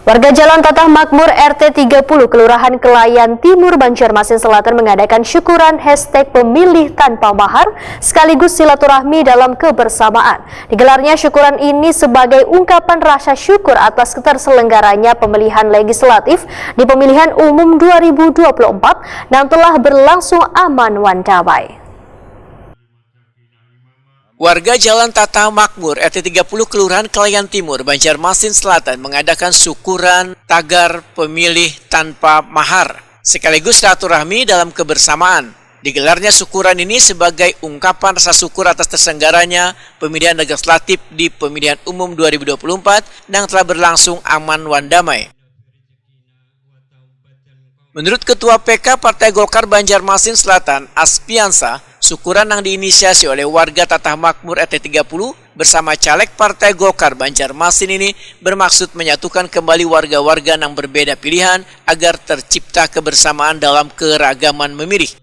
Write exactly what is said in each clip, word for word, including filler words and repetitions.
Warga Jalan Tatah Makmur R T tiga puluh Kelurahan Kelayan Timur Banjarmasin Selatan mengadakan syukuran hashtag pemilih tanpa mahar sekaligus silaturahmi dalam kebersamaan. Digelarnya syukuran ini sebagai ungkapan rasa syukur atas terselenggaranya pemilihan legislatif di pemilihan umum dua ribu dua puluh empat yang telah berlangsung aman wan damai. Warga Jalan Tata Makmur, R T tiga puluh Kelurahan Kelayan Timur, Banjarmasin Selatan mengadakan syukuran tagar pemilih tanpa mahar sekaligus silaturahmi dalam kebersamaan. Digelarnya syukuran ini sebagai ungkapan rasa syukur atas terselenggaranya pemilihan legislatif di pemilihan umum dua ribu dua puluh empat yang telah berlangsung aman wan damai. Menurut Ketua P K Partai Golkar Banjarmasin Selatan, Aspiansa, syukuran yang diinisiasi oleh warga Tatah Makmur R T tiga puluh bersama caleg Partai Golkar Banjarmasin ini bermaksud menyatukan kembali warga-warga yang berbeda pilihan agar tercipta kebersamaan dalam keragaman memilih.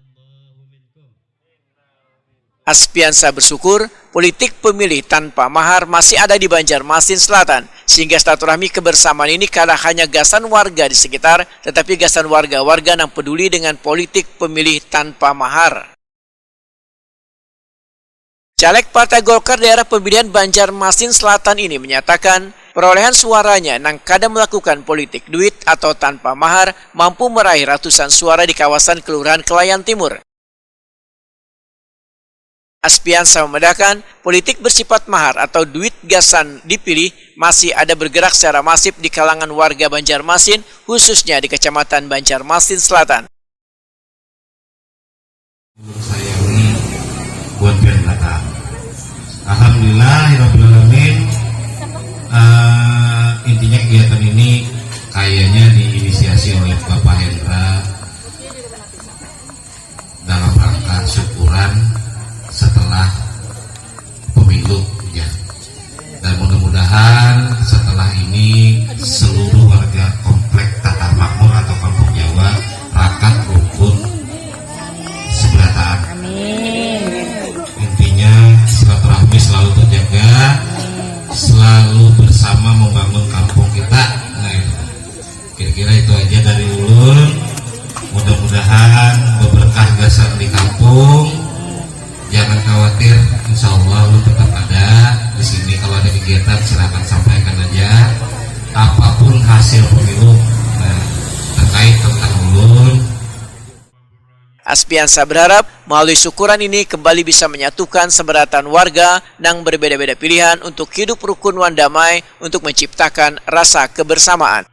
Aspiansa bersyukur, politik pemilih tanpa mahar masih ada di Banjarmasin Selatan, sehingga silaturahmi kebersamaan ini kada hanya gasan warga di sekitar, tetapi gasan warga-warga yang peduli dengan politik pemilih tanpa mahar. Caleg Partai Golkar daerah pemilihan Banjarmasin Selatan ini menyatakan, perolehan suaranya nang kada melakukan politik duit atau tanpa mahar mampu meraih ratusan suara di kawasan Kelurahan Kelayan Timur. Aspiansa membedakan, politik bersifat mahar atau duit gasan dipilih masih ada bergerak secara masif di kalangan warga Banjarmasin, khususnya di Kecamatan Banjarmasin Selatan. Menurut saya ini buat biar datang. Alhamdulillah, ya Rabbil Alamin. Eh, intinya kegiatan ini kayaknya diinisiasi oleh Bapak Hendra dalam rangka syukuran setelah pemilu, ya. Dan mudah-mudahan setelah ini seluruh warga komplek Tatar Makmur atau Kampung Jawa rakat rukun seberataan. Intinya silaturahmi selalu terjaga, selalu bersama membangun kampung kita. Nah, itu. Kira-kira itu aja dari ulun. Mudah-mudahan beberkah gasan di kampung. Jangan khawatir, insya Allah ulun tetap ada di sini. Kalau ada kegiatan, silakan sampaikan aja. Apapun hasil pemilu, nah, terkait tentang ulun. Aspiansa berharap melalui syukuran ini kembali bisa menyatukan seberatan warga nang berbeda-beda pilihan untuk hidup rukun wan damai untuk menciptakan rasa kebersamaan.